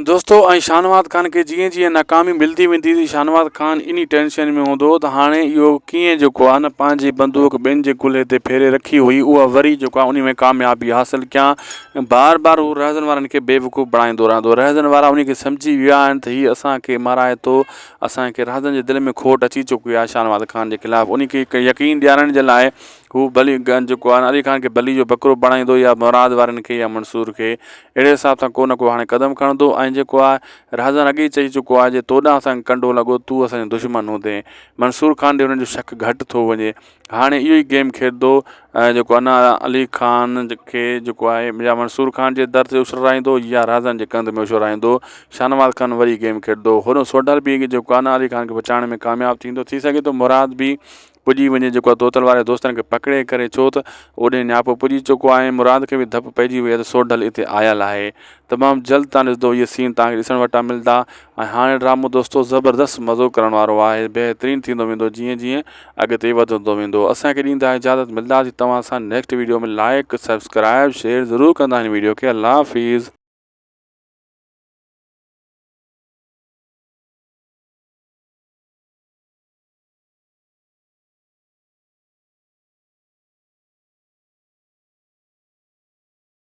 دوستو ۽ شاهنواز خان کي جيئن جيئن ناڪامي ملدي ويندي هئي شاهنواز خان انهي ٽينشن ۾ هوندو هو ته هاڻي اهو ڪيئن جيڪو آهي نه پنهنجي بندوق ٻين جي ڪلهي تي ڦيري رکي هئي اها وري جيڪو آهي انهي ۾ ڪاميابي حاصل ڪيان بار بار هو رهزن وارن کي بيوقوف بڻائيندو رهندو رهزن وارا انهي کي سمجهي ويا آهن ته هي اسان کي مارائي ٿو اسان کي رهزن جي دل ۾ کوٽ اچي چڪي آهي شاهنواز خان جي خلاف انهي کي يقين ڏيارڻ جي لاء هو بلي جيڪو آهي علي خان کي بلي جو ٻڪرو بڻائيندو يا مراد وارن کي يا منصور کي اهڙي حساب سان ڪو نه ڪو هاڻي قدم کڻندو ۽ جيڪو آهي رهزن اڳي ئي چئي چڪو آهي جي تو ڏانهن اسان کي ڪنڊو لڳو تون اسان جو دشمن هوندين منصور خان ڏي هن جو شڪ گهٽ ٿو وڃي هاڻي اهو ئي گيم کيڏندو ۽ جيڪو آهي نه علي خان کي جيڪو آهي يا منصور خان جي در تي اڇرائيندو يا رهزن جي ڪنڌ ۾ اڇرائيندو شاهنواز خان وري گيم کيڏندو هوڏو سوڍل به جيڪو آهي نه علي خان کي بچائڻ ۾ ڪامياب ٿيندو ٿي سگهي ٿو مراد به پڄي وڃي جيڪو آهي توتل واري دوستن کي پڪڙي ڪري ڇو ته اوڏي نياپو پڄي چڪو آهي ۽ مراد کي به ڌپ پئجي وئي آهي ته سوڍل اتي آيل آهي تمام جلد تان ڏسندو اهي سين توهان کي ڏسڻ وٽان ملدا ۽ هاڻي ڊرامو دوستو زبردست مزو ڪرڻ وارو آهي بهترين ٿيندو ويندو جيئن جيئن اڳتي وڌندو ويندو اسان کي ڏيندا اجازت ملداسين توهان سان next video ۾ like subscribe share ضرور ڪندا هن ويڊيو کي الله حافظ.